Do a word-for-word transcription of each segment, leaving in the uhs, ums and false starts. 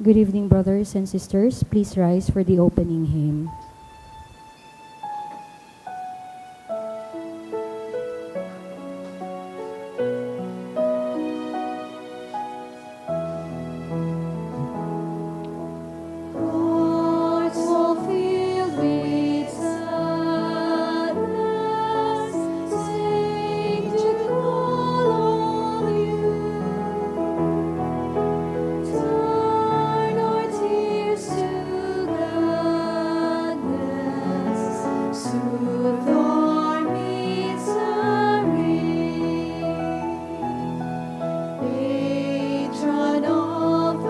Good evening, brothers and sisters. Please rise for the opening hymn. Hearts so filled with sadness, sing to call on you. Turn our tears to gladness, soothe our misery. Patron of the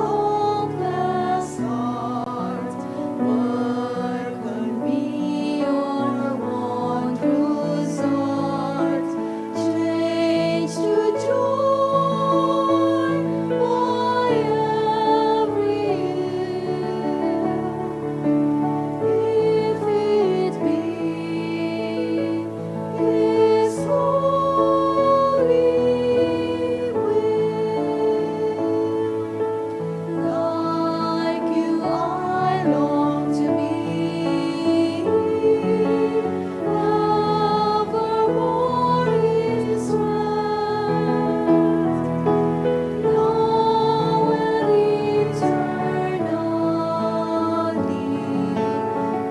hopeless heart, work on me, your wondrous art, change to joy my every ill, if it be His holy will. Like you, I long to be here, ever more His wrath. Now and eternally,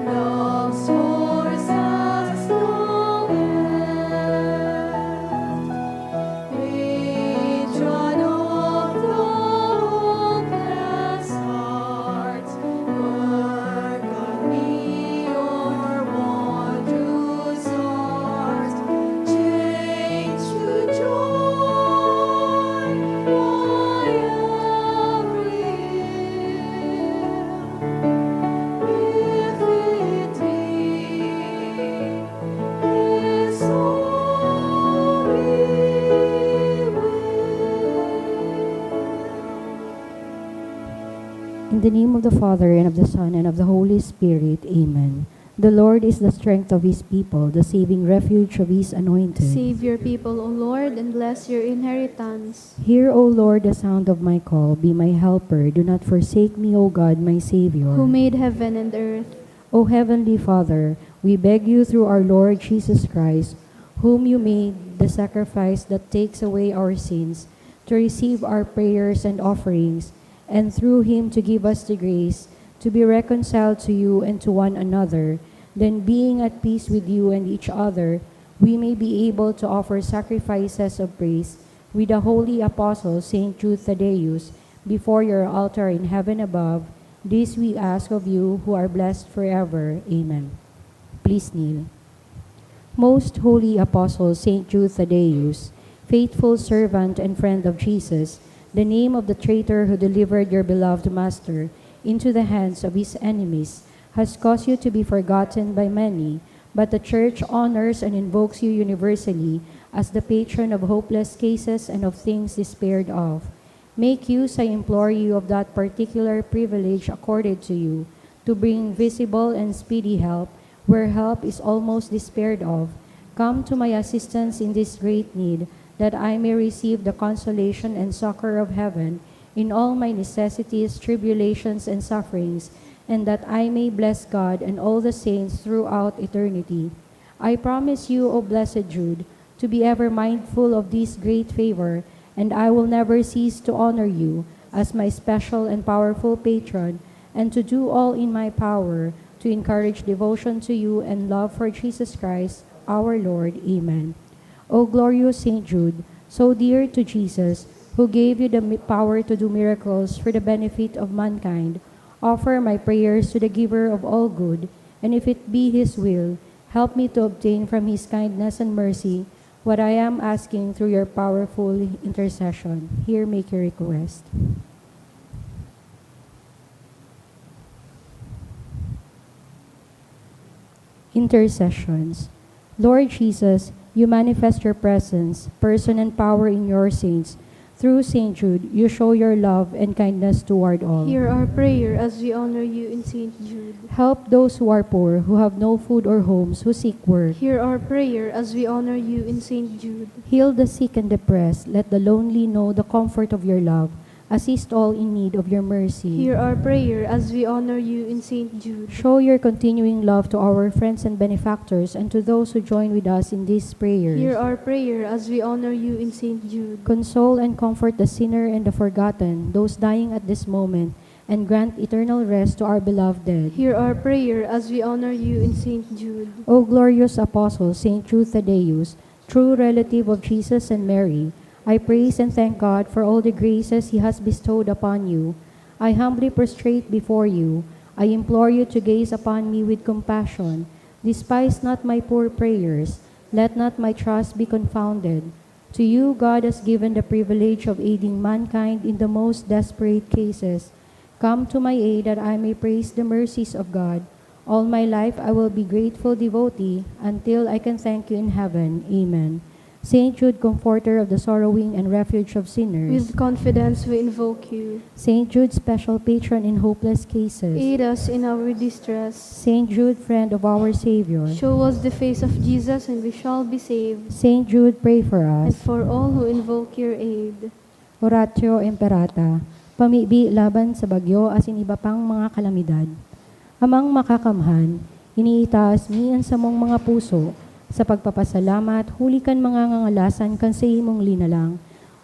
love's force has no end. Patron of the hopeless heart, work on me, your wondrous art, change to joy my every ill, if it be His holy will. In the name of the Father, and of the Son, and of the Holy Spirit. Amen. The Lord is the strength of His people, the saving refuge of His anointed. Save your people, O Lord, and bless your inheritance. Hear, O Lord, the sound of my call. Be my helper. Do not forsake me, O God, my Savior. Who made heaven and earth. O Heavenly Father, we beg you through our Lord Jesus Christ, whom you made the sacrifice that takes away our sins, to receive our prayers and offerings, and through him to give us the grace to be reconciled to you and to one another. Then, being at peace with you and each other, we may be able to offer sacrifices of praise with the holy apostle Saint Jude Thaddeus before your altar in heaven above. This we ask of you, who are blessed forever. Amen. Please kneel. Most holy apostle Saint Jude Thaddeus, faithful servant and friend of Jesus, the name of the traitor who delivered your beloved master into the hands of his enemies has caused you to be forgotten by many, but the Church honors and invokes you universally as the patron of hopeless cases and of things despaired of. Make use, I implore you, of that particular privilege accorded to you, to bring visible and speedy help where help is almost despaired of. Come to my assistance in this great need, that I may receive the consolation and succor of heaven in all my necessities, tribulations, and sufferings, and that I may bless God and all the saints throughout eternity. I promise you, O blessed Jude, to be ever mindful of this great favor, and I will never cease to honor you as my special and powerful patron, and to do all in my power to encourage devotion to you and love for Jesus Christ, our Lord. Amen. O glorious Saint Jude, so dear to Jesus, who gave you the mi-, power to do miracles for the benefit of mankind, offer my prayers to the Giver of all good, and if it be His will, help me to obtain from His kindness and mercy what I am asking through your powerful intercession. Here make your request. Intercessions. Lord Jesus, you manifest your presence, person, and power in your saints. Through Saint Jude, you show your love and kindness toward all. Hear our prayer as we honor you in Saint Jude. Help those who are poor, who have no food or homes, who seek work. Hear our prayer as we honor you in Saint Jude. Heal the sick and depressed. Let the lonely know the comfort of your love. Assist all in need of your mercy. Hear our prayer as we honor you in Saint Jude. Show your continuing love to our friends and benefactors and to those who join with us in these prayers. Hear our prayer as we honor you in Saint Jude. Console and comfort the sinner and the forgotten, those dying at this moment, and grant eternal rest to our beloved dead. Hear our prayer as we honor you in Saint Jude. O glorious Apostle, Saint Jude Thaddeus, true relative of Jesus and Mary, I praise and thank God for all the graces He has bestowed upon you. I humbly prostrate before you. I implore you to gaze upon me with compassion. Despise not my poor prayers. Let not my trust be confounded. To you, God has given the privilege of aiding mankind in the most desperate cases. Come to my aid that I may praise the mercies of God. All my life I will be grateful devotee until I can thank you in heaven. Amen. Saint Jude, comforter of the sorrowing and refuge of sinners. With confidence we invoke you. Saint Jude, special patron in hopeless cases. Aid us in our distress. Saint Jude, friend of our Savior. Show us the face of Jesus and we shall be saved. Saint Jude, pray for And us. For all who invoke your aid. Oratio Imperata, pamibi laban sa bagyo asin iba pang mga kalamidad. Amang Makakamhan, iniitaas mi an samong mga puso sa pagpapasalamat huli kan mga ngangalasan kan saimong linalang,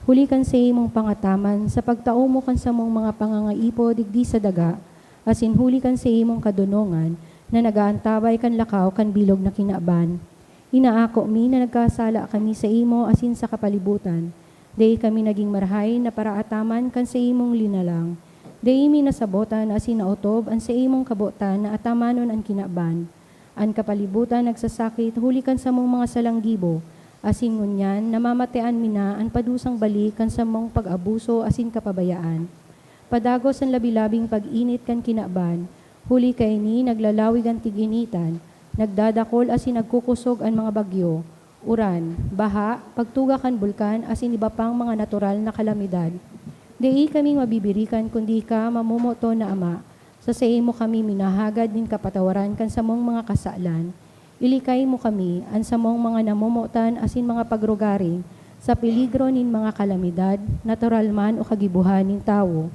huli kan saimong pangataman sa pagtao mo kan samong mga pangangaipo digdi sa daga, asin huli kan saimong kadonongan na nag-aantabay kan lakaw kan bilog na kinaban. Inaako mi na nagkasala kami saimo asin sa kapalibutan. Dai kami nagin marahay na paraataman kan saimong linalang. Dai mi nasabotan asin naotob an saimong kabotan na atamanon an kinaban. An kapalibutan nagsasakit huli kan samong mga salang gibo, asin ngunyan namamatean mi na an padusang balik kan samong pag-abuso asin kapabayaan. Padagos an labi-labing pag-init kan kinaban, huli kaini naglalawig an tig-initan, nagdadakol asin nagkukosog an mga bagyo, uran, baha, pagtuga kan bulkan asin iba pang mga natural na kalamidad. Dai kami mabibirikan kundi ika, mamomoton na Ama. Sa saimo kami minahagad nin kapatawaran kan samong mga kasalan. Ilikay mo kami, an samong mga namomotan asin mga pagrugaring, sa peligro nin mga kalamidad, natural man o kagibohan nin tawo.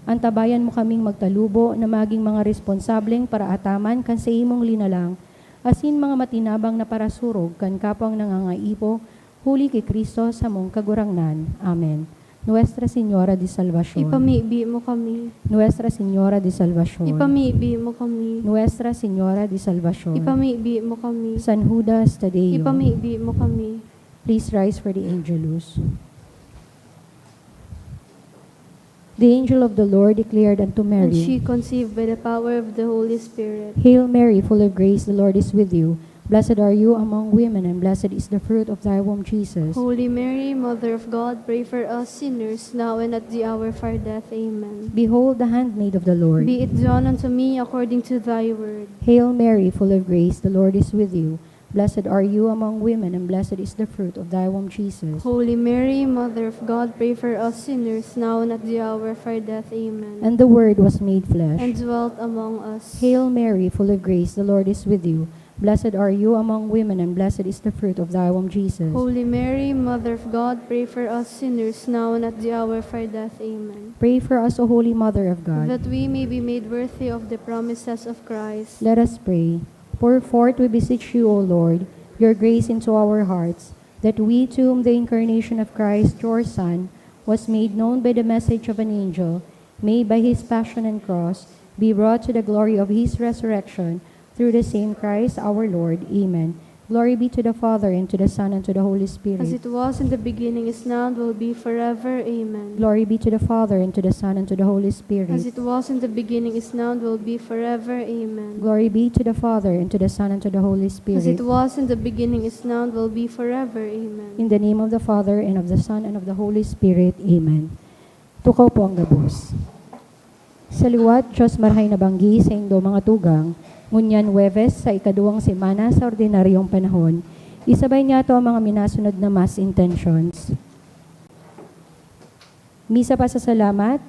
Antabayan mo kaming magtalubo na magin mga responsableng paraataman kan saimong linalang, asin mga matinabang na parasurog kan kapwang nangangaipo, huli ki Cristo samong Kagurangnan. Amen. Nuestra Señora de Salvacion. Ipamibi mo kami. Nuestra Señora de Salvacion. Ipamibi mo kami. Nuestra Señora de Salvacion. Ipamibi mo kami. San Judas Tadeo. Ipamibi mo kami. Please rise for the Angelus. The angel of the Lord declared unto And Mary, she conceived by the power of the Holy Spirit. Hail Mary, full of grace, the Lord is with you. Blessed are you among women, and blessed is the fruit of thy womb, Jesus. Holy Mary, Mother of God, pray for us sinners, now and at the hour of our death. Amen. Behold the handmaid of the Lord. Be it done unto me according to thy word. Hail Mary, full of grace, the Lord is with you. Blessed are you among women, and blessed is the fruit of thy womb, Jesus. Holy Mary, Mother of God, pray for us sinners, now and at the hour of our death. Amen. And the Word was made flesh. And dwelt among us. Hail Mary, full of grace, the Lord is with you. Blessed are you among women, and blessed is the fruit of thy womb, Jesus. Holy Mary, Mother of God, pray for us sinners, now and at the hour of our death. Amen. Pray for us, O Holy Mother of God. That we may be made worthy of the promises of Christ. Let us pray. Pour forth, we beseech you, O Lord, your grace into our hearts, that we, to whom the incarnation of Christ, your Son, was made known by the message of an angel, may by his passion and cross be brought to the glory of his resurrection, through the same Christ our Lord. Amen. Glory be to the Father, and to the Son, and to the Holy Spirit. As it was in the beginning, is now, and will be forever. Amen. Glory be to the Father, and to the Son, and to the Holy Spirit. As it was in the beginning, is now, and will be forever. Amen. Glory be to the Father, and to the Son, and to the Holy Spirit. As it was in the beginning, is now, and will be forever. Amen. In the name of the Father, and of the Son, and of the Holy Spirit. Amen. Tukaw po ang gabos. Sa liwat, Diyos marahay na banggi sa indo mga tugang, ngunyan Huwebes sa ikaduwang semana sa ordinaryong panahon, isabay niyato ang mga minasunod na mass intentions. Misa pasasalamat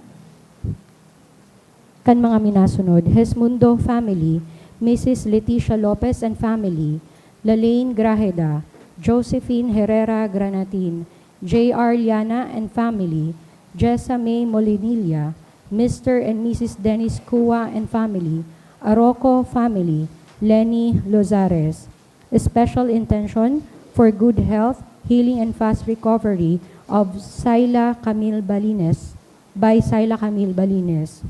kan mga minasunod: Hesmundo family, Missus Leticia Lopez and family, Lalaine Grajeda, Josephine Herrera Granatin, J R Liana and family, Jessa May Molinilla, Mister and Missus Dennis Cua and family, Aroco family, Lenny Lozares. Special intention for good health, healing, and fast recovery of Syla Camille Balines, by Syla Camille Balines.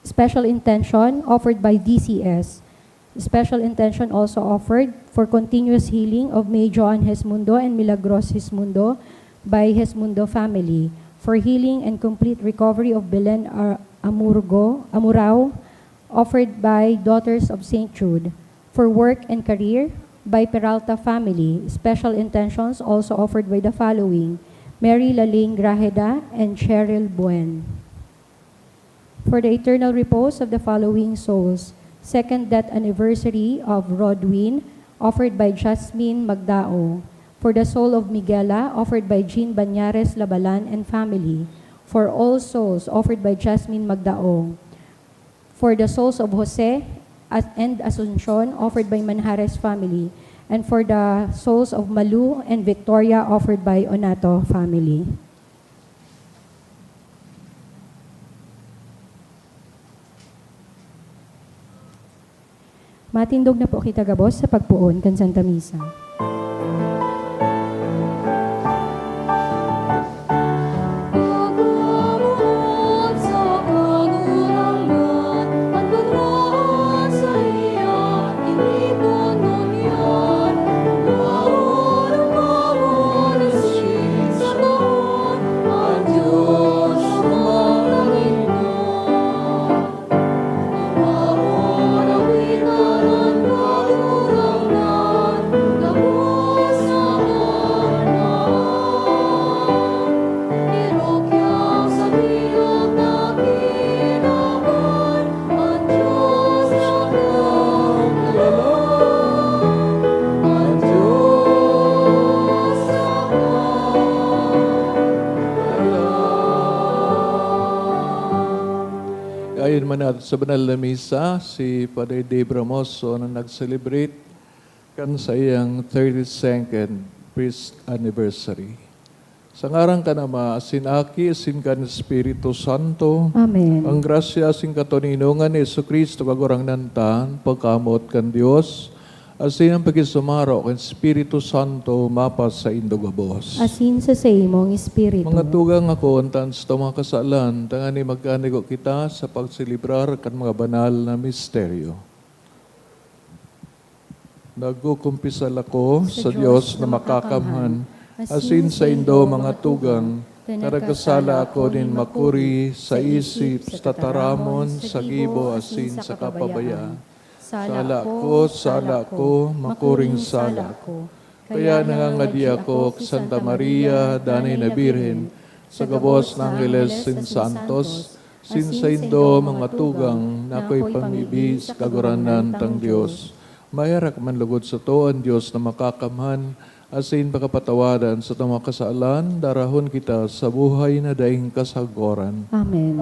Special intention offered by D C S. Special intention also offered for continuous healing of May Joan Hesmundo and Milagros Hesmundo by Hesmundo family, for healing and complete recovery of Belen Ar-, Amurgo, Amurao, offered by Daughters of Saint Jude, for work and career by Peralta family. Special intentions also offered by the following: Mary Laling Grajeda and Cheryl Buen. For the eternal repose of the following souls: second death anniversary of Rodwin, offered by Jasmine Magdao. For the soul of Miguela, offered by Jean Banyares Labalan and family. For all souls, offered by Jasmine Magdao. For the souls of Jose As-, and Asuncion, offered by Manjares family. And for the souls of Malu and Victoria, offered by Onato family. Matindog na po kita gabos sa pagpoon kan Santa Misa. Ayon man nato sa banal na misa, si Father Dave Ramoso na nag-celebrate kan saiyang thirty-second priest anniversary. Sa ngaran kan Ama, asin Aki, asin kan Espiritu Santo. Amen. Ang grasya asin katoninongan ni Jesu-Cristo, Kagurangnan ta, an pagkamoot kan Dios, asin ang pakisumaro kan Espiritu Santo, mapasaindo gabos. Asin sa saimong espiritu. Mga tugang, akoon ta an satong mga kasalan, tanganing magkanigo kita sa pagselebrar kan mga banal na misteryo. Nagkukumpisal ako sa Dios na makakamhan, asin saindo, mga tugang, na nagkasala ako nin makuri sa isip, sa tataramon, sa gibo, asin sa kapabayaan. Sala ko, sala ko, makuring sala ko. Kaya nangangadi ako ki Santa Maria, danay na Birhen, sa gabos na angheles asin santos, asin saindo, mga tugang, na akoy pamibi sa Kagurangnan tang Dios. Maherak man logod sato an Dios na makakamhan, asin pakapatawadan sa mga kasalan, darahon kita sa buhay na daing kasagoran. Amen.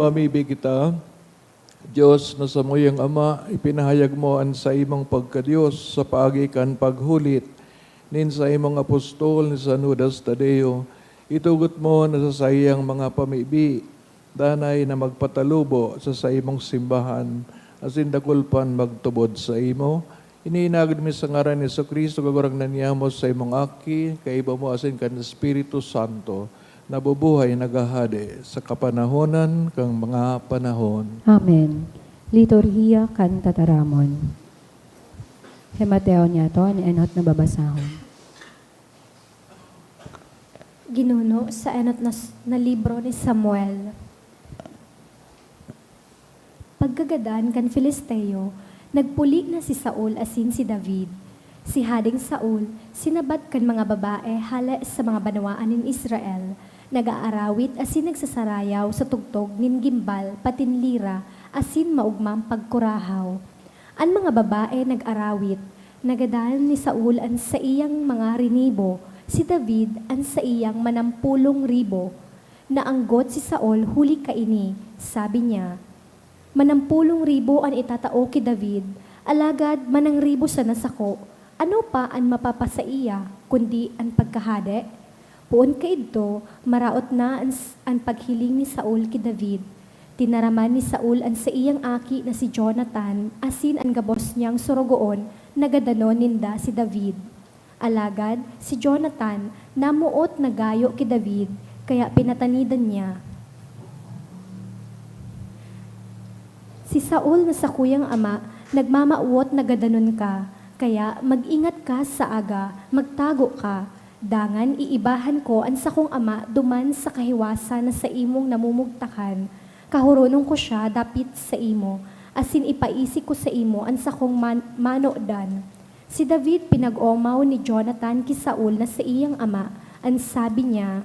Pamibi kita, Dios na samuyang Ama, ipinahayag mo an saimong pagka-Dios sa paagi kan paghulit nin saimong apostol ni San Judas Tadeo. Itugot mo na sa saiyang mga pamibi, danay na magpatalubo sa saimong simbahan, asin dakul pan magtubod saimo. Ini inagad mi sa ngaran ni Jesu-Cristo, Kagurangnan niamo, saimong Aki, kaiba mo asin kan Espiritu Santo, nabubuhay, naghahade sa kapanahonan kan mga panahon. Amen. Liturhiya kan Tataramon. Hi Mateo niyato, ni enot na babasahon. Ginuno sa enot na s-, na libro ni Samuel. Pagkagadan kan Filisteo, nagpuli na si Saul asin si David. Si Hadeng Saul, sinabat kan mga babae hale sa mga banwaan nin Israel, nag-aarawit asin nagsasarayaw sa tugtog nin gimbal patin lira asin maogmang pagkurahaw. An mga babae nag-arawit. Nagadan ni Saul an saiyang mga rinibo, si David an saiyang manampolong ribo. Naanggot si Saul huli kaini. Sabi niya, "Manampolong ribo an itatao ki David, alagad manangribo sana sako. Ano pa an mapapasaiya, kundi an pagkahade?" Poon kaidto, maraot na an s-, an paghiling ni Saul ki David. Tinaraman ni Saul an saiyang aki na si Jonatan asin an gabos niyang sorogoon na gadanon ninda si David. Alagad si Jonatan namoot na gayo ki David, kaya pinatanidan niya. Si Saul na sakuyang ama nagmamawot na gadanon ka, kaya mag-ingat ka sa aga, magtago ka. Dangan iibahan ko an sakong ama duman sa kahiwasan na saimong namumugtakan. Kahoronon ko siya dapit saimo, asin ipaisi ko saimo an sakong man-, manodan. Si David pinag-omaw ni Jonatan ki Saul na saiyang ama, an sabi niya,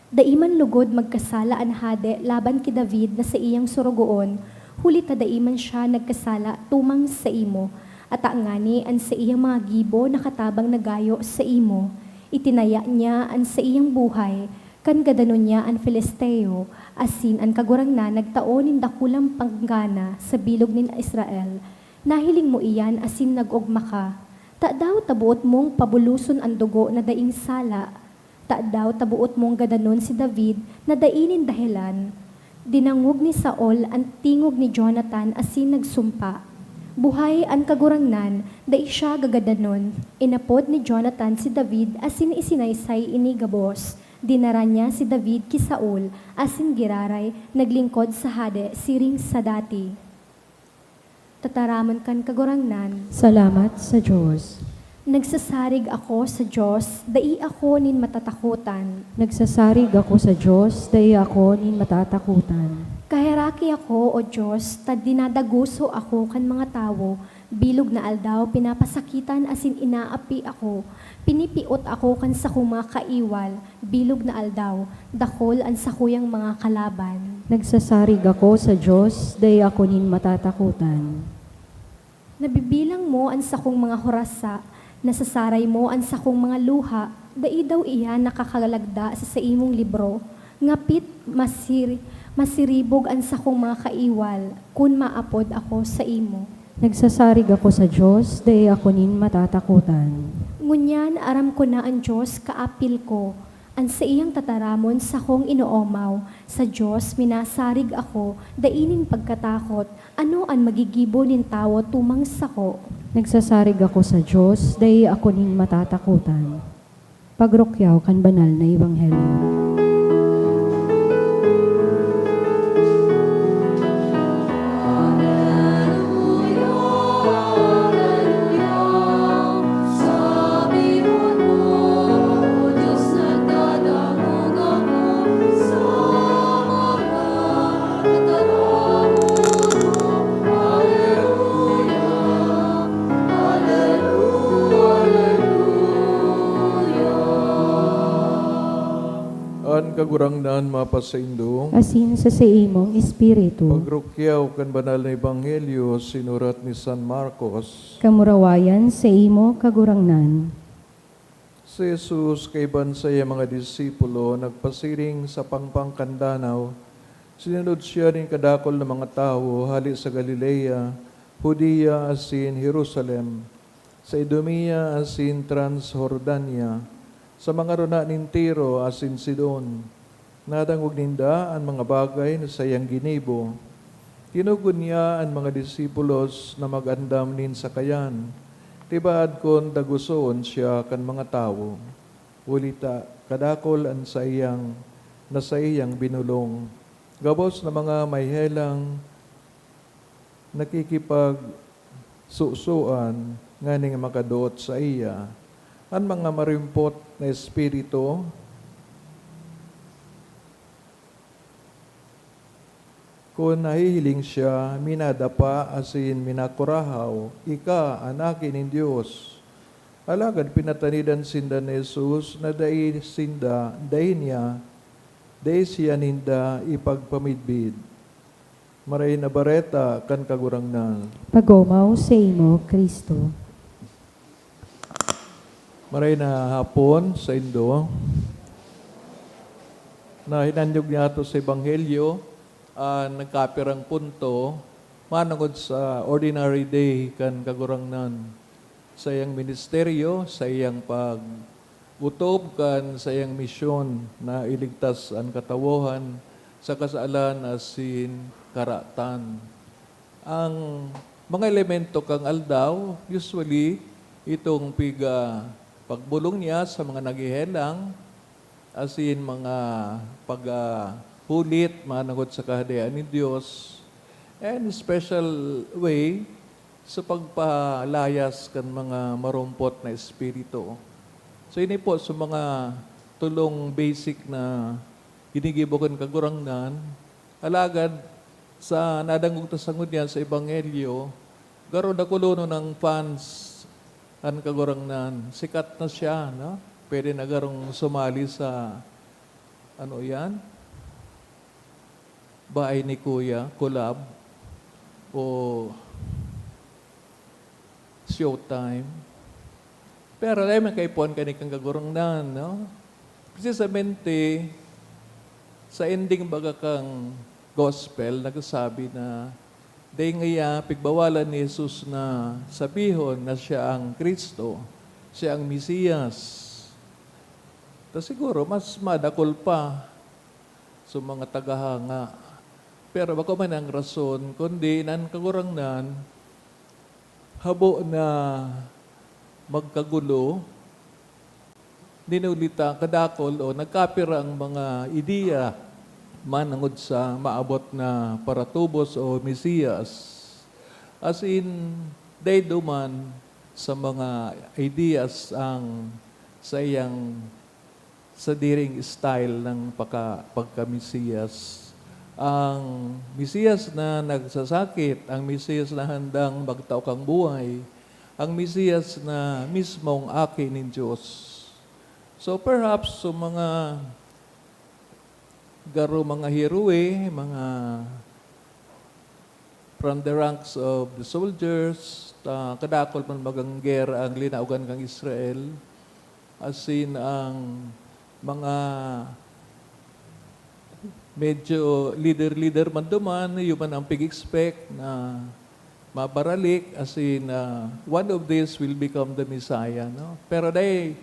"Dai man logod magkasala an hade laban ki David na saiyang sorogoon, huli ta dai man siya nagkasala tumang saimo. Ata ngani an saiyang mga gibo nakatabang na gayo saimo. Itinaya niya an saiyang buhay kan gadanon niya an Filisteo, asin an Kagurangnan nagtao nin dakulang panggana sa bilog nin Israel. Nahiling mo iyan asin nag-ogma ka. Tadaw ta boot mong pabuloson an dugo na daing sala? Tadaw ta boot mong gadanon si David na dai nin dahelan?" Dinangog ni Saul an tingog ni Jonatan asin nagsumpa, "Buhay an Kagurangnan, dai siya gagadanon." Inapod ni Jonatan si David asin isinaysay ini gabos. Dinara niya si David ki Saul asin giraray naglingkod sa hade siring sa dati. Tataramon kan Kagurangnan. Salamat sa Dios. Nagsasarig ako sa Dios, dai ako nin matatakotan. Nagsasarig ako sa Dios, dai ako nin matatakotan. Kaheraki ako, O Dios, ta dinadagoso ako kan mga tawo. Bilog na aldaw, pinapasakitan asin inaapi ako. Pinipiot ako kan sakong mga kaiwal. Bilog na aldaw, dakul an sakuyang mga kalaban. Nagsasarig ako sa Dios, dai ako nin matatakotan. Nabibilang mo an sakong mga hurasa, nasasaray mo an sakong mga luha, dai daw iyan nakakalagda sa saimong libro? Ngapit masiri-, masiribog an sakong mga kaiwal, kun maapod ako saimo. Nagsasarig ako sa Dios, dai ako nin matatakotan. Ngunyan aram ko na an Dios kaapil ko, an saiyang tataramon sakong inoomaw. Sa Dios minasarig ako, dai nin pagkatakot. Ano an magigibo nin tawo tumang sako? Nagsasarig ako sa Dios, dai ako nin matatakotan. Pagrukyaw kan Banal na Ebanghelyo. An Kagurangnan mapasaindo. Asin sa saimong espiritu. Pagrukyaw kan Banal na Ebanghelyo sinurat ni San Marcos. Kamurawayan saimo, Kagurangnan. Si Jesus kaiba saiyang mga disipulo nagpasiring sa pangpang kan danaw. Sinunod siya nin kadakul na mga tawo hale sa Galilea, Judea asin Jerusalem, sa Idumea asin Transjordania, sa mga rona nin Tiro asin Sidon. Nadangog ninda an mga bagay na saiyang ginibo. Tinugon niya an mga disipulos na mag-andam nin sakayan, tibaad kun tagosoon siya kan mga tawo. Huli ta kadakul an saiyang, na saiyang binolong. Gabos na mga may helang nakikipagsusuan nganing makadoot saiya. An mga marimpot na espiritu, kun nahihiling siya, minadapa asin minakurahaw, "Ika an Aki nin Dios." Alagad pinatanidan sinda ni Jesus na dai sinda, dai niya, dai siya ninda ipagpamidbid. Maray na Bareta kan Kagurangnan. Pagomaw saimo, Cristo. Maray na hapon saindo. Nahinanyog niyato sa Ebanghelyo an nagkapirang punto manongod sa ordinary day kan Kagurangnan, saiyang ministeryo, saiyang pag-otob kan saiyang misyon na iligtas an katawohan sa kasalan asin karatan. An mga elemento kan aldaw, usually, itong piga-, pagbolong niya sa mga naghehelang, asin mga paghulit manongod sa Kahadean nin Dios, and special way sa pagpalayas kan mga marumpot na espiritu. So, ini po sa mga tolong basic na ginigibo kan Kagurangnan. Alagad, sa nadangog ta sa ngunyan sa Ebanghelyo, garo dakulonon an fans an Kagurangnan. Sikat na siya, no? Pwede na garong sumali sa, ano yan? Bahay ni Kuya, collab, o showtime. Pero dai man kaipuhan kani kan Kagurangnan, no? Precisamente, sa ending baga kan gospel, nagsasabi na dai ngaya pigbawalan ni Jesus na sabihon na siya ang Cristo, siya ang Mesiyas. Ta siguro, mas madakul pa sa mga tagahanga. Pero bako man ang rason, kundi an Kagurangnan, habo na magkagulo, nin huli ta kadakul o nagkapira ang mga ideya manongod sa maabot na paratubos o Mesiyas. As in, dai duman sa mga ideas an saiyang sadiring style ng paka-, pagka-Mesiyas. Ang Mesiyas na nagsasakit, ang Mesiyas na handang magtao kan buhay, ang Mesiyas na mismong Aki nin Dios. So perhaps, so mga garo, mga heroe, mga from the ranks of the soldiers, ta kadakul man bagang gera ang linaogan kan Israel, asin ang mga medyo leader-leader man duman, iyo man ang pig-expect na mabaralik, asin, ah, one of these will become the Messiah, no? Pero dai,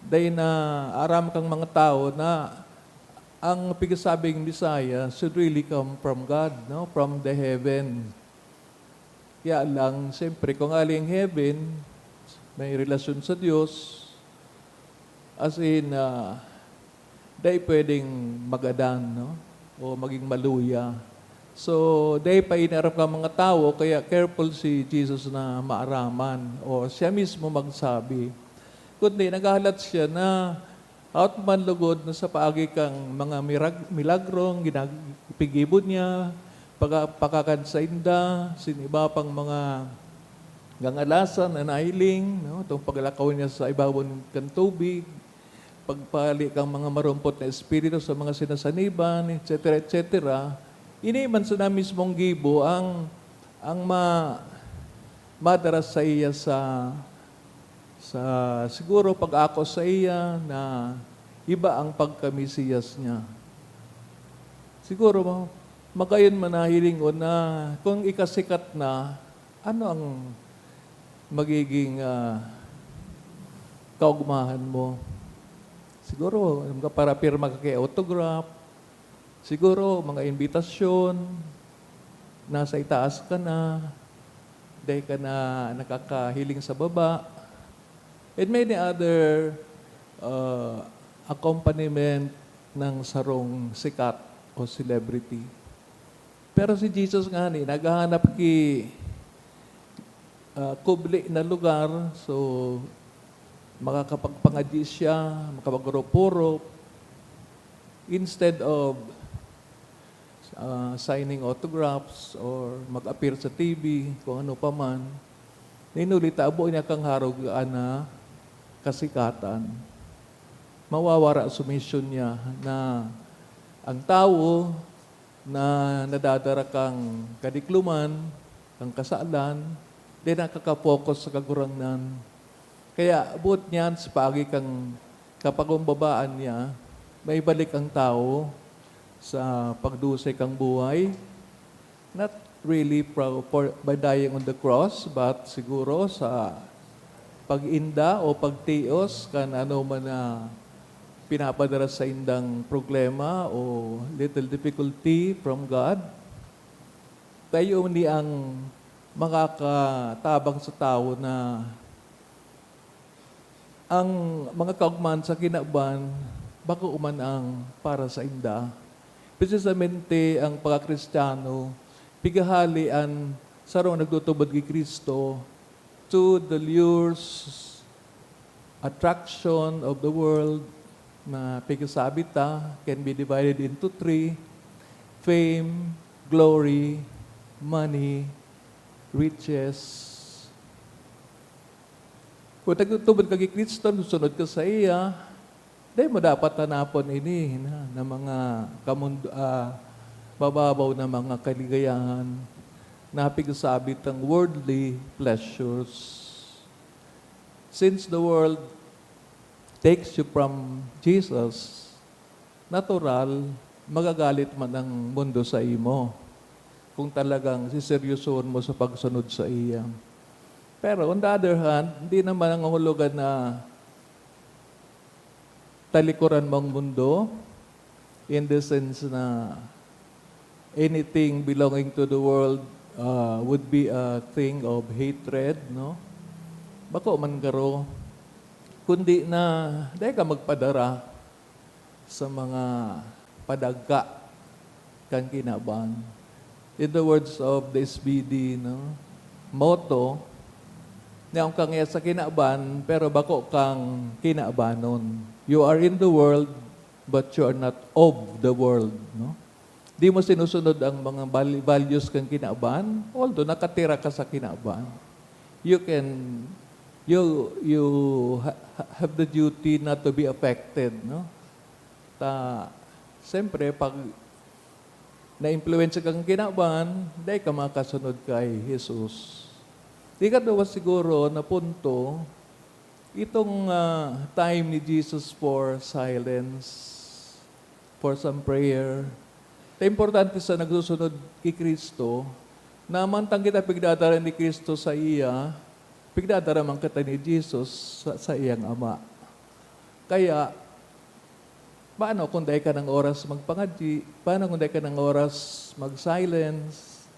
dai naaram kan mga tawo na ang pigsabing Messiah should really come from God, no? From the heaven. Kaya lang, siyempre, kung aling heaven, may relasyon sa Dios, as in, ah, dai pwedeng magadan, no? O maging maluya. So, dai pa ini aram kan mga tawo, kaya careful si Jesus na maaraman o siya mismo magsabi. Kundi naghahalat siya na hao man lugod na sa paagi kan mga mirag-, milagrong ginag-, piggibo niya, pagka-, pagkakan sainda, sin iba pang mga ngangalasan na nahiling, no? Itong paglakaw niya sa ibabaw kan tubig, pagpahale kan mga marumpot na espiritu sa mga sinasaniban, et cetera, et cetera. Ini man sana mismong gibo ang, ang ma-, madara saiya sa, sa, siguro, pag-ako saiya na iba ang pagka-Mesiyas niya. Siguro, magayon man na hilingon na kung ikasikat na, ano ang magiging, ah, kaugmahan mo? Siguro, mga parapirma ka kay autograph. Siguro, mga imbitasyon. Nasa itaas ka na. Dai ka na nakakahiling sa baba. And many other, ah, accompaniment ng sarong sikat o celebrity. Pero si Jesus ngani, naghahanap ki, ah, kubli na lugar, so makakapagpangadyi siya, makapagurop-urop, instead of, ah, signing autographs or mag-appear sa T V, kung ano pa man. Ninuli tabo niya kang harog ana kasikatan. Mawawara sa misyon niya na ang tawo na nadadara kang kadikloman, kang kasalan, di nakaka-focus sa Kagurangnan. Kaya boot niyan sa paagi kang kapagumbabaan niya, maibalik ang tawo sa pagdusay kang buhay. Not really pro-, for, by dying on the cross, but siguro sa pag-inda o pagtios kan ano man na pinapadara sa indang problema o little difficulty from God. Tayo ni ang makakatabang sa tawo na ang mga kaugman sa kinaban, bako man ang para sa inda. Precisamente ang pagkakristiyano, pigahali an sarong nagtutubod ki Cristo to the lures, attraction of the world na pigsasabi ta can be divided into three: fame, glory, money, riches. Kung nagtutubod ka ki Cristo, nagsusunod ka sa iya, dai mo dapat hanapon ini na, na mga kamund-, ah, mababaw na mga kaligayahan na pigsasabi tang worldly pleasures. Since the world takes you from Jesus, natural, magagalit man ang mundo sa imo kung talagang siseryosohon mo sa pagsunod sa iya. Pero on the other hand, hindi naman ang hulugan na talikuran mo ang mundo, in the sense na anything belonging to the world, ah, would be a thing of hatred, no? Bako man garo, kundi na dai ka magpadara sa mga padagka kan kinaban. In the words of the S B D, no? Motto, "Yaon kang iya sa kinaban, pero bako kang kinabanon." You are in the world, but you are not of the world, no? Di mo sinusunod ang mga val-, values kan kinaban, although nakatira ka sa kinaban. You can, you, you ha-, ha-, have the duty not to be affected, no? Ta, siyempre, pag naimpluwensya kang kinaban, dai ka makasunod kay Jesus. Ikadua siguro na punto, itong, ah, time ni Jesus for silence, for some prayer. Ta importante sa nagsusunod ki Cristo, na mantang kita pigdadara ni Cristo sa iya, pigdadara man kita ni Jesus sa, sa iyang Ama. Kaya, paano kung dai ka ng oras magpangadyi? Paano kung dai ka ng oras mag-silence?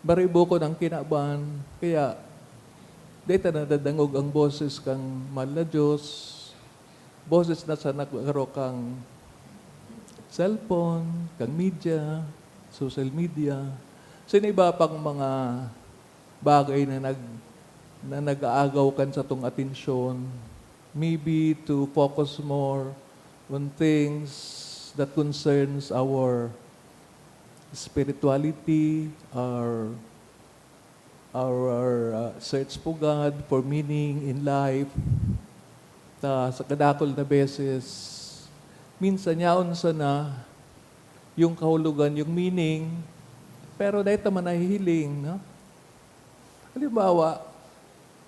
Baribukon ang kinaban. Kaya, dai ta nadadangog ang boses kang mahal na Diyos. Boses na sa nagkaro kang cellphone, kang media, social media. Sa iba pang mga bagay na nag-, na nag-aagaw kan satong atensyon. Maybe to focus more on things that concerns our spirituality, our, our, our, uh, search for God, for meaning in life. Ta sa kadakul na beses, minsan yaon sana yung kahulugan, yung meaning, pero dai ta man nahihiling, no? Halimbawa,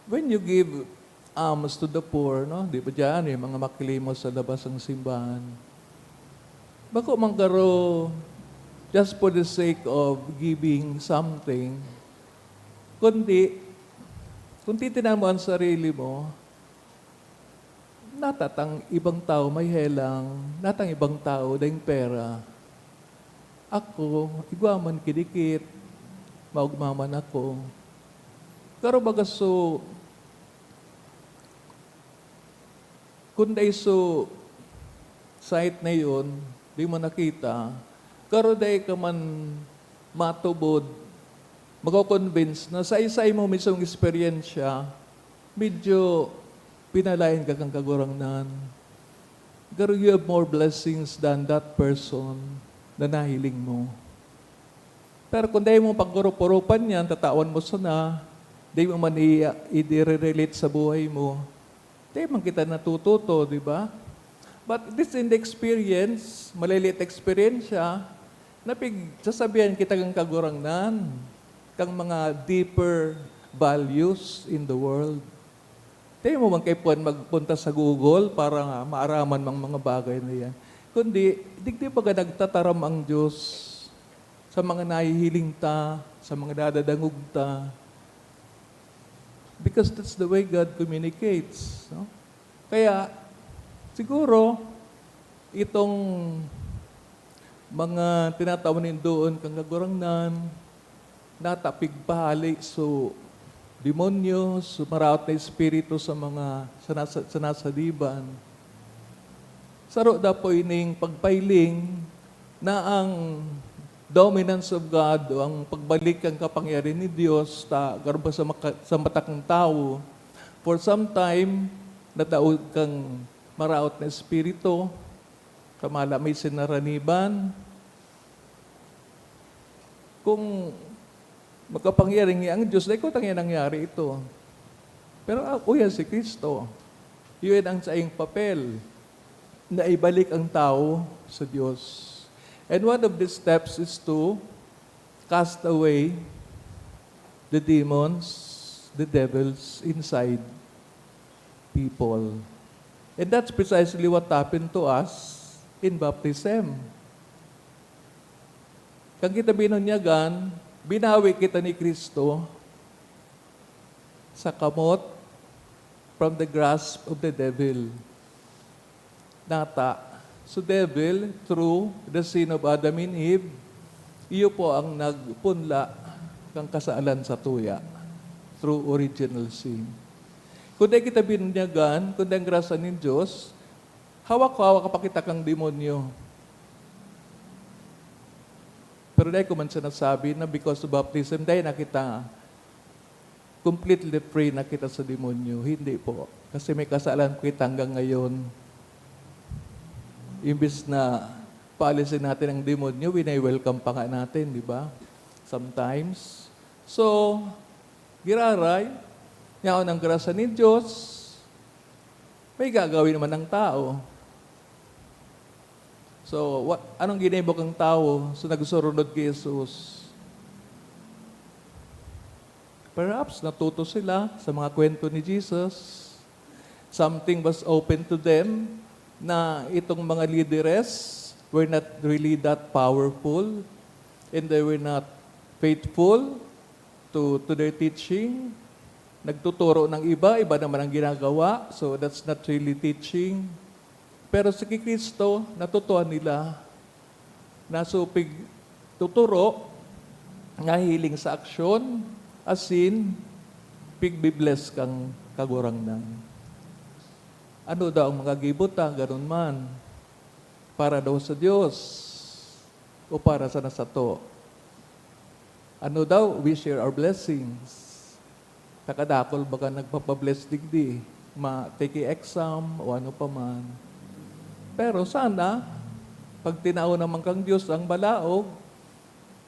when you give alms to the poor, no? Di ba diyan, yung mga makilimos sa labas ng simbahan? Bako man garo just for the sake of giving something, kundi kung titinan mo ang sarili mo, natatang ibang tao may helang, natang ibang tao daing pera. Ako, igwa man kidikit, maugma man ako. Pero baga so, kung dai so sight na yun, di mo nakita, pero dai ka man matubod, mako-convince na sa isa mo mismong eksperyensya, medyo pinalaen ka kan Kagurangnan. Pero you have more blessings than that person na nahiling mo. Pero kung dai mo pagkurup-urupan yan, tatawan mo sana, di mo man i-, i-relate sa buhay mo, di man kita natututo, di ba? But this in the experience, maliliit eksperyensya, na pigsasabihan kita kan Kagurangnan, kang mga deeper values in the world. Di mo man kaipuhan magpunta sa Google para nga maaraman mang mga bagay na yan. Kundi, digdi baga nagtataram ang Diyos sa mga nahihiling ta, sa mga nadadangog ta. Because that's the way God communicates, no? Kaya, siguro, itong mga tinatawan nin doon kan Kagurangnan, nata pigpahale so demonyo, so maraot na espiritu sa mga, sa nasa-, sa nasadiban. Saro dapoy ning pagpahiling na ang dominance of God o ang pagbalik kan kapangyarihan ni Dios ta, garo ba sa maka-, sa mata kan tawo, for some time, nadaog kan maraot na espiritu, kamala may sinaraniban. Kung makapangyarihan ang Diyos, dai ko tangi nangyari ito. Pero, ah, uya si Cristo. Yun ang saiyang papel, na ibalik ang tao sa Diyos. And one of the steps is to cast away the demons, the devils inside people. And that's precisely what happened to us in baptism. Kan kita binunyagan, binawi kita ni Cristo sa kamot from the grasp of the devil. Nata, so devil, through the sin of Adam and Eve, iyo po ang nagpunla kan kasalan sa tuya, through original sin. Kung dai kita binunyagan, kung dai ang grasya nin Diyos, hawak-hawak pa kita kan demonyo. Pero dai ko man sinasabi na because of baptism, dai na kita completely free na kita sa demonyo. Hindi po. Kasi may kasalan po kita hanggang ngayon. Imbis na paalisin natin ang demonyo, wini-welcome pa nga natin, di ba? Sometimes. So, giraray, yaon ang grasya ni Diyos, may gagawin naman ng tao. So, wa-, anong ginibo kang tawo? So, nagsurunod ki Jesus. Perhaps natuto sila sa mga kwento ni Jesus. Something was open to them na itong mga lideres were not really that powerful and they were not faithful to, to their teaching. Nagtuturo ng iba, iba naman ang ginagawa. So, that's not really teaching. Pero si Kristo, natutuhan nila na so pigtuturo, nahihiling sa aksyon, asin pigbibless kang Kagurangnan. Ano daw ang mga gibo ta, ganun man? Para daw sa Dios o para sa nasato? Ano daw, we share our blessings. Nakadakol baga nagpapabless digdi, ma-take exam o ano pa man. Pero sana, pag tinao naman kang Dios ang balaog,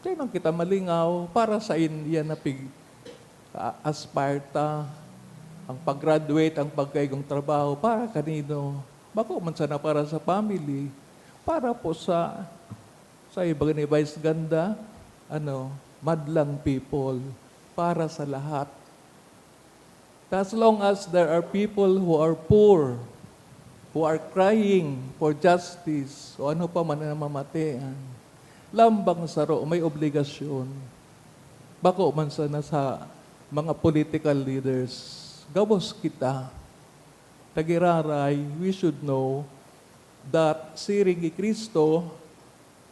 kaya man kita malingaw para sa in-, yan na pig-, a-, aspire ta, ang pag-graduate, ang pagkaigong trabaho, para kanino? Bako man sana para sa family, para po sa, sa iba ni Vice Ganda, ano, madlang people, para sa lahat. As long as there are people who are poor, who are crying for justice, o ano pa man ang namamatean, lambang saro may obligasyon. Bako man sana sa mga political leaders, gabos kita. Nagiraray, we should know that siring ki Cristo,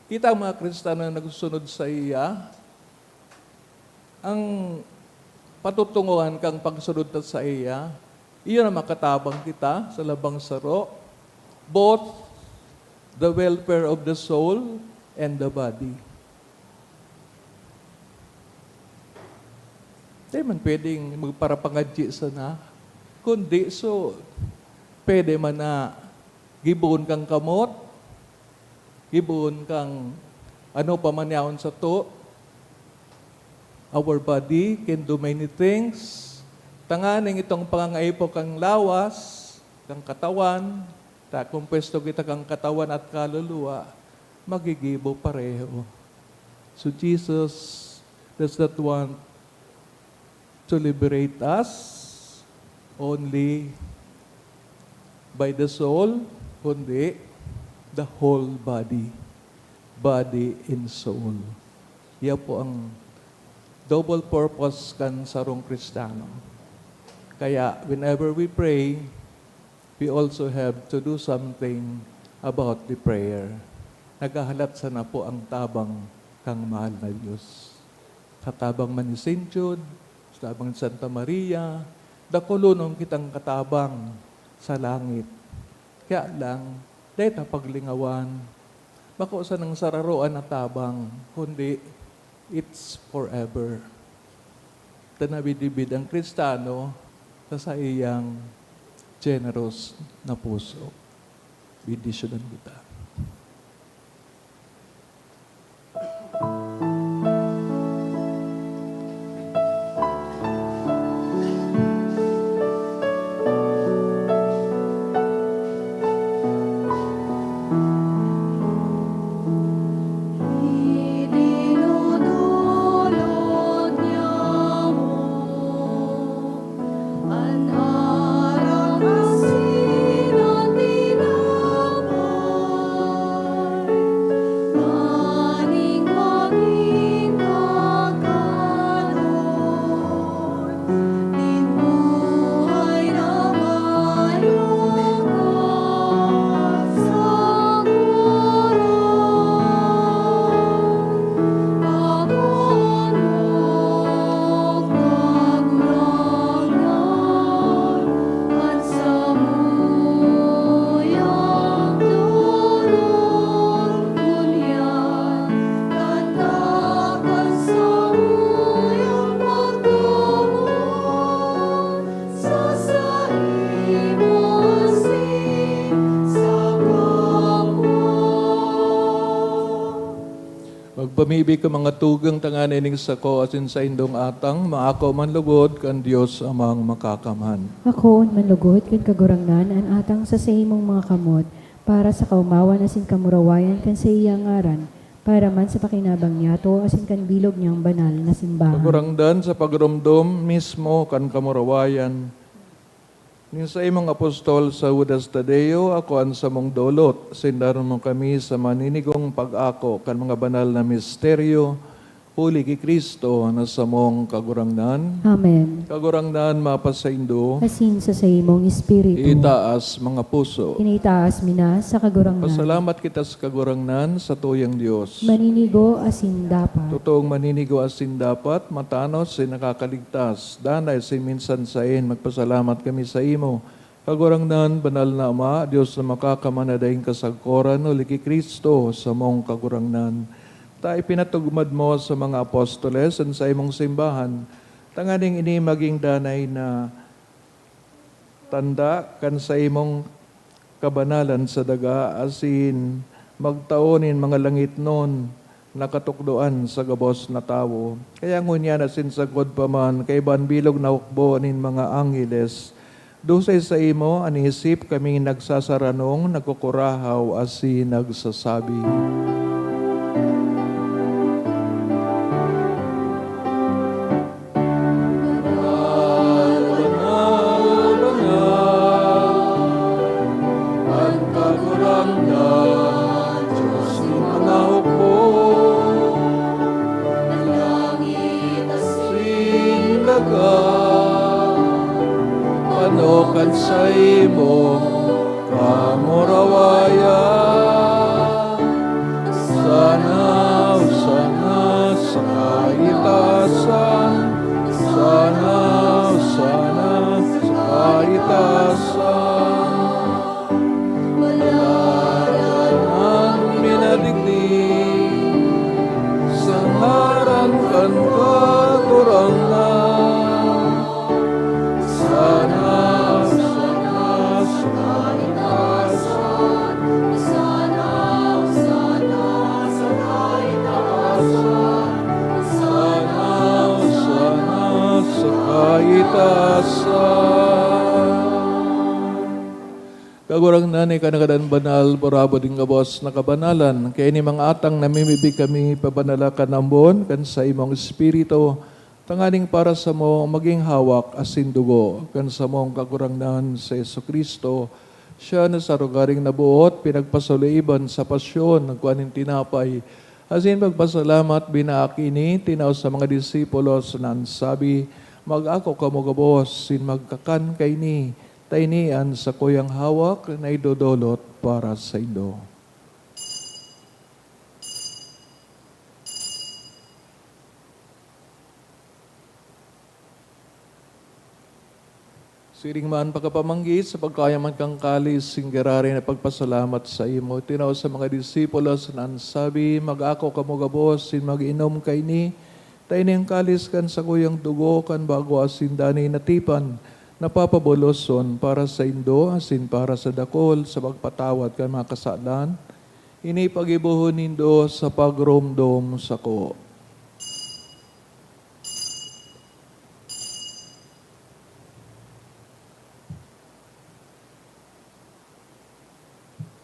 kita mga Kristiyano na nagsunod sa iya, ang patutungohan kang pagsunod ta sa iya, iyon ang makatabang kita sa labang saro, both the welfare of the soul and the body. Di man pwedeng magparapangadyi sana. Kundi, so, pwede man na gibohon kang kamot, gibohon kang ano pa man yaon sato. Our body can do many things. Tanganing itong pangangaipo kang lawas, kang katawan, ta kung pwesto kita kang katawan at kaluluwa, magigibo pareho. So Jesus does not want to liberate us only by the soul, kundi the whole body, body and soul. Iya po ang double purpose kan sarong Kristiyano. Kaya, whenever we pray, we also have to do something about the prayer. Naghahalat sana po ang tabang kang mahal na Diyos. Katabang man ni Saint Jude, katabang ni Santa Maria, dakulon kitang katabang sa langit. Kaya lang, dahil ta paglingawan, bako sanang sararoan na tabang, kundi it's forever. Ta nabidibid ang Kristiyano sa saiyang generous na puso. Bendisyonan kita. Magpamibi ka, mga tugang, tanganing sako asin saindong atang maako man lugod kan Dios Amang Makakamhan. Akoon man lugod kan Kagurangnan an atang sa saimong mga kamot, para sa kaomawan asin kamurawayan kan saiyang ngaran, para man sa pakinabang niyato asin kan bilog niyang banal na simbahan. Kagurangnan, sa pagromdom mismo kan kamurawayan nin saimong apostol sa Judas Tadeo, ako an samong dolot. Sindaron mo kami sa maninigong pag-ako kan mga banal na misteryo, huli ki Cristo na samong Kagurangnan. Amen. Kagurangnan mapasaindo. Asin sa saimong espiritu. Itaas mga puso. Inaitaas mi na sa Kagurangnan. Pasalamat kita sa Kagurangnan, sa tuyang Dios. Maninigo asin dapat. Totoong maninigo asin dapat, matanos asin nakakaligtas. Danay asin minsan saen, magpasalamat kami saimo. Kagurangnan, banal na Ama, Dios na makakamana daing kasagkoran, huli ki Cristo, samong Kagurangnan. Ta ipinatugmad mo sa mga apostoles an saimong simbahan, tanganing ini magin danay na tanda kan saimong kabanalan sa daga, asin magtao nin mga langitnon na katukdoan sa gabos na tawo. Kaya ngunyan asin sagkod pa man, kaiba an bilog na hukbo nin mga angheles, dusay saimo an isip kaming nagsasaranong, nagkukurahaw, asin nagsasabi, "Banal, banal, banal, an Kagurangnan, Dios nin mga hukbo." Pano kan saimong kamurawayan, sana, sana sa kaitasan, sana, sana sa kaitasan. Maladan an minadigdi sa ngaran kan Kagurangnan. Sana, sana sa kaitasan, sana, sana sa kaitasan, sana, sana sa kaitasan. Kagurangnan, ika na gadan banal, burabod nin gabos na kabanalan. Kaya ini mga atang namimibi kami, pabanala kan ambon kan saimong Espiritu, tanganing para samo magin hawak asin dugo kan samong Kagurangnan, si Jesu-Cristo. Siya na sa rogaring naboot, pinagpasaloiban sa pasyon, nagkua nin tinapay, asin pagpasalamat, binaak ini, tinao sa mga disipulos na an sabi, "Mag-ako kamo gabos, sin magkakan kaini, ta ini an sakuyang hawak na idodolot para saindo." Siring man, pagkapamanggi, sa pagkayaman kan kalis, singgirari na pagpasalamat saimo, tinao sa mga disipulos na an sabi, "Mag-ako kamo gabos, sin mag-inom kaini, ta ini an kalis kan sakuyang dugo kan bago asin danay na tipan, na papaboloson para saindo asin para sa dakul sa pagpatawad kan mga kasalan. Ini paggibohon nindo sa pagromdom sako."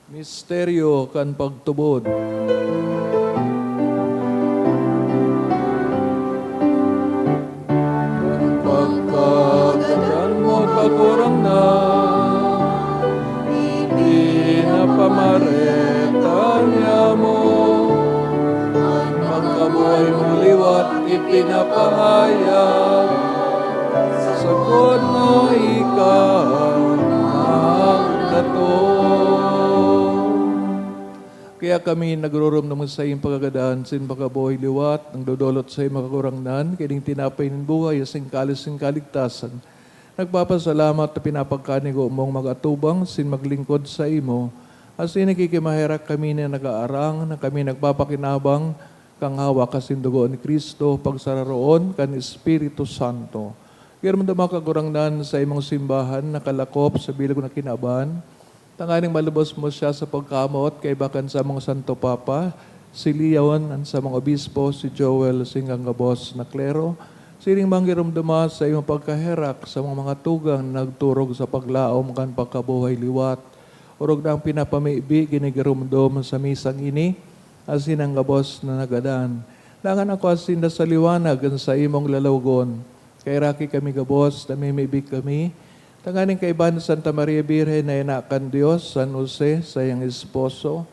Misteryo kan pagtubod. Pagkagadan mo, Kagurangnan, ipinapamareta niamo, an pagkabuhay mo liwat ipinapahayag, sagkod na ika nagdatong. Kaya kami nagruromdom sa iyong pagkagadan, sin pagkabuhay liwat, nagdodolot sa iyong mga kagurangnan, kining tinapay nin buhay, asin kalis nin kaligtasan. Nagpapasalamat ta pinapagkanigo mong mag-atubang sin maglingkod saimo, asin nakikimaherak kami na nag-aarang na kami nagpapakinabang kan hawak asin dugo ni Cristo, pagsararoon kan Espiritu Santo. Giromdoma, Kagurangnan, sa imong simbahan na kalakop sa bilog na kinaban, tanganing malubos mo siya sa pagkamoot kaiba kan samong Santo Papa, si Leon, an samong obispo, si Joel, asin kan gabos na klero. Siring man giromdoma sa imong pagkaherak sa mga, mga tugang na nagturog sa paglaom kan pagkabuhay liwat. Orog na ang pinapamibi, ginigiromdom sa misang ini, asin an gabos na nagadan. Dangan ako asin da sa liwanag kan saimong lalawogon. Kaheraki kami gabos, namimibi kami, tanganing kaiba ni Santa Maria Birhen na ina kan Dios, San Jose, saiyang esposo,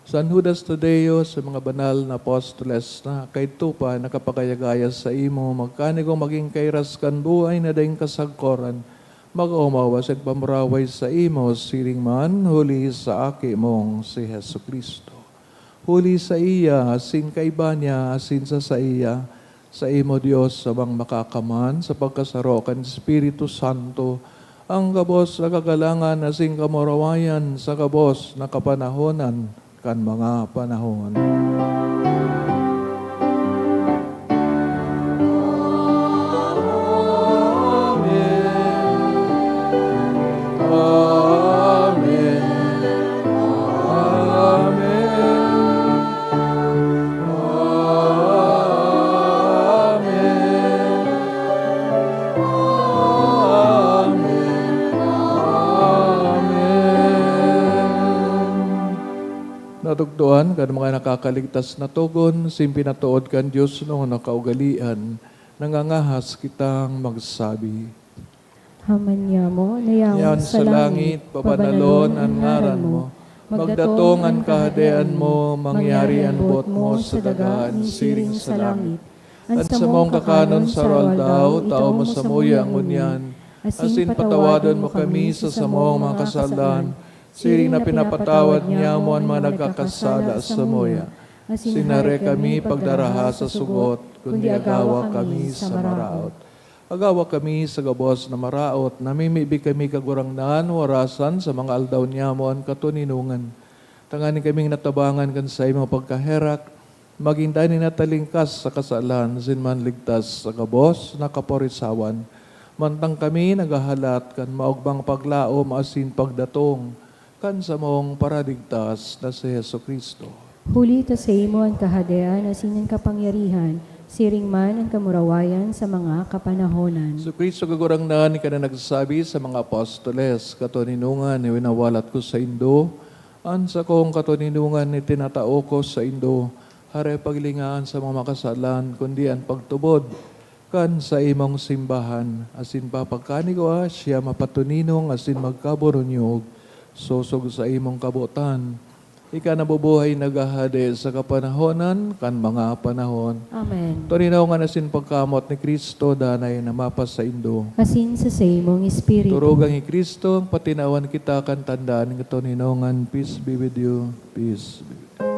San Judas Tadeo, sa mga banal na apostoles na kaidto pa nakapagaya-gaya saimo, magkanigong magin kairas kan buhay na daing kasagkoran, mag-omaw asin pamuraway saimo, siring man, huli sa Aki mong si Jesu-Cristo. Huli saiya, asin kaiba niya, asin sa saiya, saimo, Dios, Amang Makakaman, sa pagkasaro kan Espiritu Santo, ang gabos na kagalangan asin kamurawayan sa gabos na kapanahonan kan mga panahon. Amen. Amen. Amen. Amen. Amen. Amen. Natugdoan kan mga nakakaligtas na togon, sin pinatood kan Dios na kaugalean, nangangahas kitang magsabi. Aman niamo, na yaon sa langit, pabanalon an ngaran mo. Magdatong an kahadean mo, mangyari an boot mo sa daga, siring sa langit. An samong kakanon sa aroaldaw, itao mo samuya ngunyan, asin patawadon mo kami sa samong mga kasalan, siring na pinapatawad niamo an mga nagkakasala samuya. Asin hare kami pagdaraha sa sugot, kundi agawa kami sa maraot. Agawa kami sa gabos na maraot, namimibi kami, Kagurangnan, warasan sa mga aldaw niamo an katoninongan. Tanganing kaming natabangan kan saimong pagkaherak, magin danay na talingkas sa kasalan asin manligtas sa gabos na kaporisawan, mantang kami naghahalat kan maogmang paglaom asin pagdatong kan samong Paraligtas na si Jesu-Cristo. Huli ta saimo an kahadean asin an kapangyarihan, siring man an kamurawayan sa mga kapanahonan. Jesu-Cristo, Kagurangnan, ika na nagsabi sa mga apostoles, "Katoninongan, iwinawalat ko saindo, an sakong katoninongan itinatao ko saindo, hare paglingaan sa mga makasalan, kundi an pagtubod kan saimong simbahan, asin papagkanigwa siya mapatoninong asin magkaburunyog, sosog sa imong kabotan. Ika nabubuhay, naghahade sa kapanahonan kan mga panahon." Amen. Toninongan asin pagkamoot ni Cristo danay na mapasaindo. Asin sa saimong espiritu. Turugang ni Cristo, patinawan kita kan tanda nin katoninongan. Peace be with you. Peace be with you.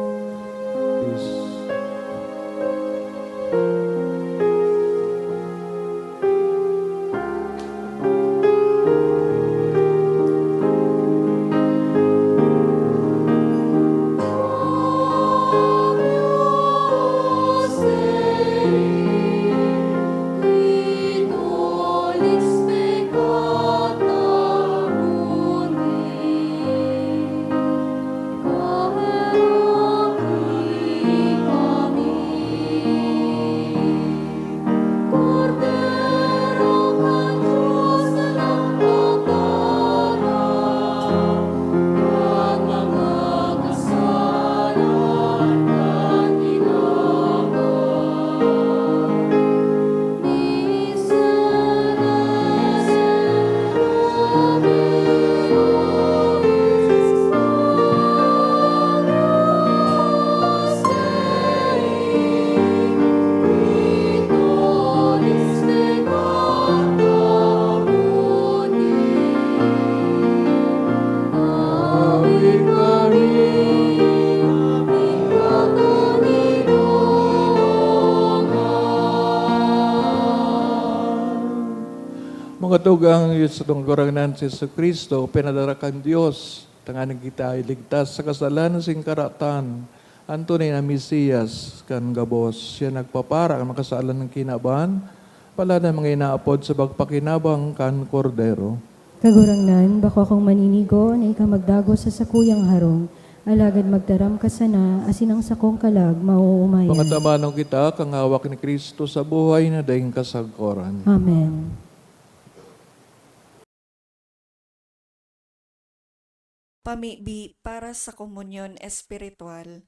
Peace. Mga tugang, sa Kagurangnan si Jesu-Cristo, pinadara kan Dios, tanganing kita iligtas sa kasalan asin karatan. An tunay na Mesiyas kan gabos, siya nagpapara kan makasalan kan kinaban, palan an mga inaapod sa pagpakinabang kan Kordero. Kagurangnan, bako akong maninigo na ika magdagos sa sakuyang harong, alagad magtaram ka sana, asin ang sakong kalag maoomayan. Pangatamanon kita kan hawak ni Cristo sa buhay na daing kasagkoran. Amen. Pamibi para sa komunyon espiritual.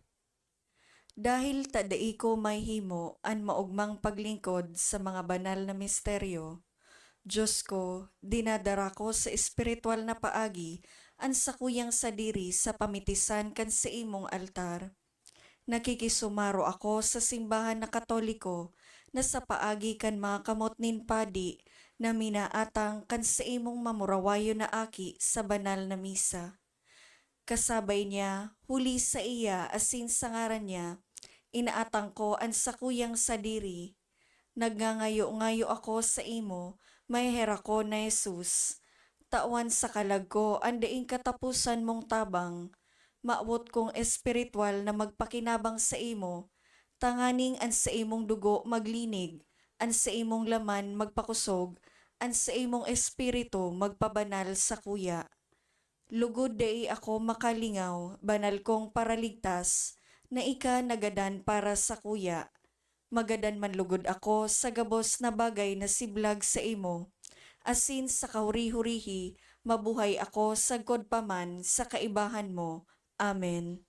Dahil ta dai ko mahimo an maogmang paglingkod sa mga banal na misteryo, Dios ko, dinadara ko sa espiritual na paagi an sakuyang sadiri sa pamitisan kan saimong altar. Nakikisumaro ako sa simbahan na Katoliko na sa paagi kan mga kamot nin padi na minaatang kan saimong mamurawayon na aki sa banal na misa. Kasabay niya, huli saiya asin sa ngaran niya, inaatang ko an sakuyang sadiri. Nagngangayo-ngayo ako saimo, maheherak ko na Jesus, tawan sa kalag ko an daing kataposan mong tabang. Mawot kong espiritual na magpakinabang saimo, tanganing an saimong dugo maglinig, an saimong laman magpakosog, an saimong espiritu magpabanal sakuya. Lugod dai ako makalingaw, banal kong Paraligtas, na ika nagadan para sakuya. Magadan man lugod ako sa gabos na bagay na siblag saimo, asin sa kahuri-hurihi mabuhay ako sagkod pa man sa kaibahan mo. Amen.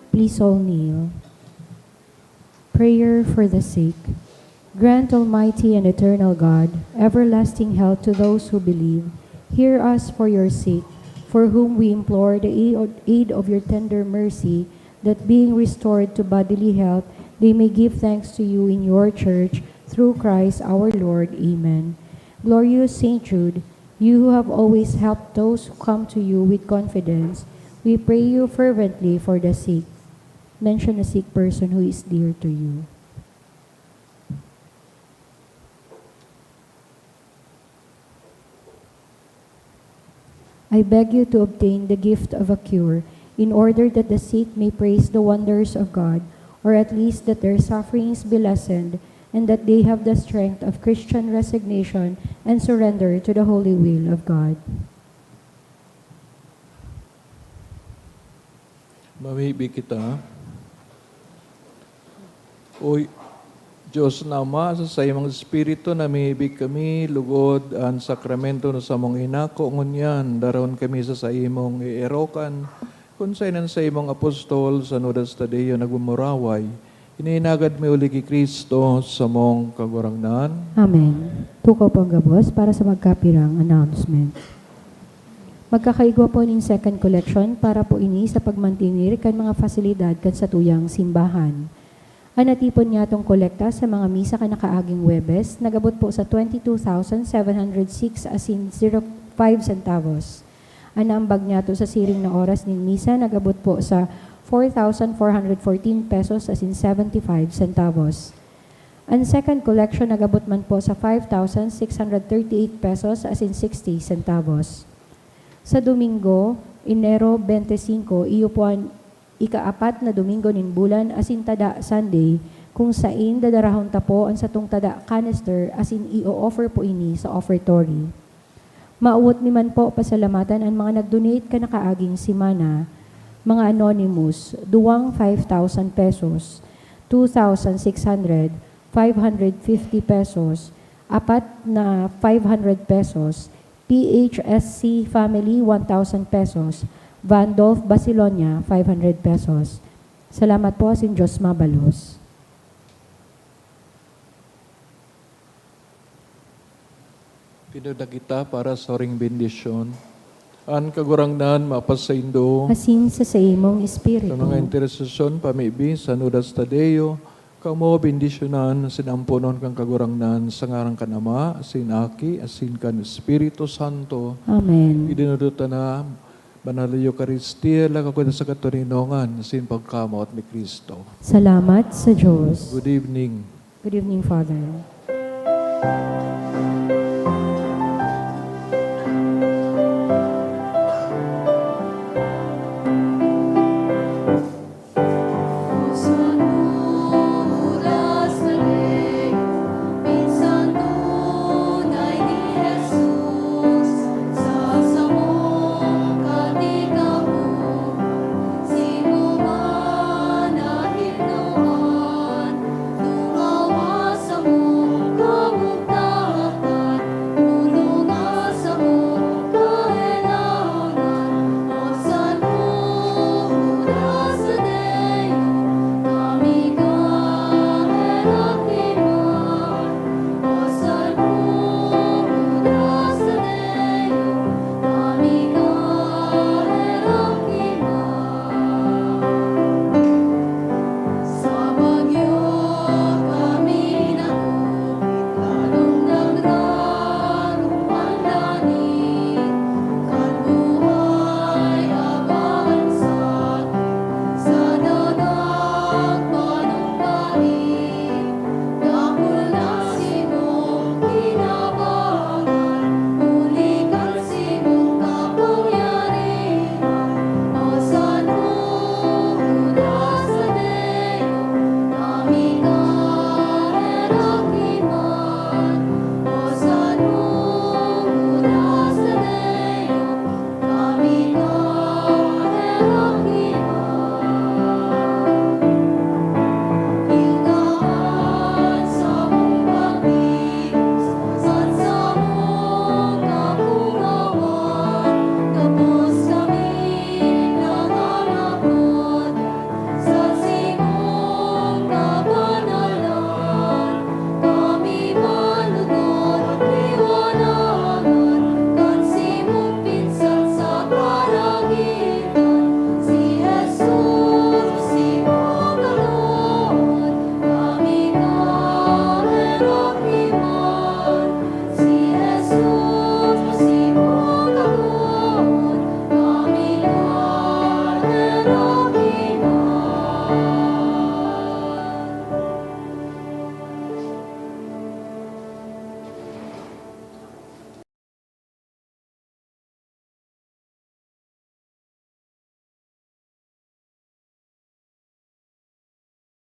Please all kneel. Prayer for the sick. Grant, Almighty and eternal God, everlasting health to those who believe. Hear us for your sick, for whom we implore the aid of your tender mercy, that being restored to bodily health, they may give thanks to you in your church, through Christ our Lord. Amen. Glorious Saint Jude, you who have always helped those who come to you with confidence, we pray you fervently for the sick. Mention a sick person who is dear to you. I beg you to obtain the gift of a cure, in order that the sick may praise the wonders of God, or at least that their sufferings be lessened, and that they have the strength of Christian resignation and surrender to the holy will of God. Mamibi kita. O Diyos na Ama, sa saimong Espiritu, namibi kami, lugod an sakramento na samong inako, ngunyan, daron kami sa saimong eerokan, kun saen an saimong apostol, san Judas Tadeo, nagmumuraway. Ininagad mi uli ki Cristo, samong Kagurangnan. Amen. Tukaw po ang gabos para sa magkapirang announcement. Magkakaigwa po nin second collection para po ini sa pagmantenir kan mga fasilidad kan satuyang simbahan. An natipon niyatong kolekta sa mga misa kan nakaaging Huwebes nag-abot po sa twenty-two thousand seven hundred six asin zero five centavos. An naambag niyato sa siring na oras nin misa nag-abot po sa four thousand four hundred fourteen pesos asin seventy-five centavos. An second collection nag-abot man po sa five thousand six hundred thirty-eight pesos asin sixty centavos. Sa Domingo, Enero twenty-five, iyo po an ikaapat na Domingo nin bulan asin tada Sunday, kung sain dadarahon ta po an satong tada canister asin i-o-offer po ini sa offertory. Mawot mi man po pasalamatan an mga nag-donate kan nakaaging semana. Mga anonymous, duwang five thousand pesos, two thousand six hundred, five hundred fifty pesos, apat na five hundred pesos, P H S C family, one thousand pesos, Vandolph Basilonia, five hundred pesos. Salamat po, asin Diyos mabalos. Pinunta kita para sa oring bendisyon. An Kagurangnan mapasaindo. Asin sa saimong espiritu. Sa mga intersesyon, pamibi, san Judas Tadeo, kamo bendisyonan, sinamponon kan Kagurangnan, sa ngaran kan Ama, asin Aki, asin kan Espiritu Santo. Amen. Idinudot na, Banal na Eukaristia, lakaw kita sa katoninongan, asin pagkamoot ni Cristo. Salamat sa Diyos. Good evening. Good evening, Father.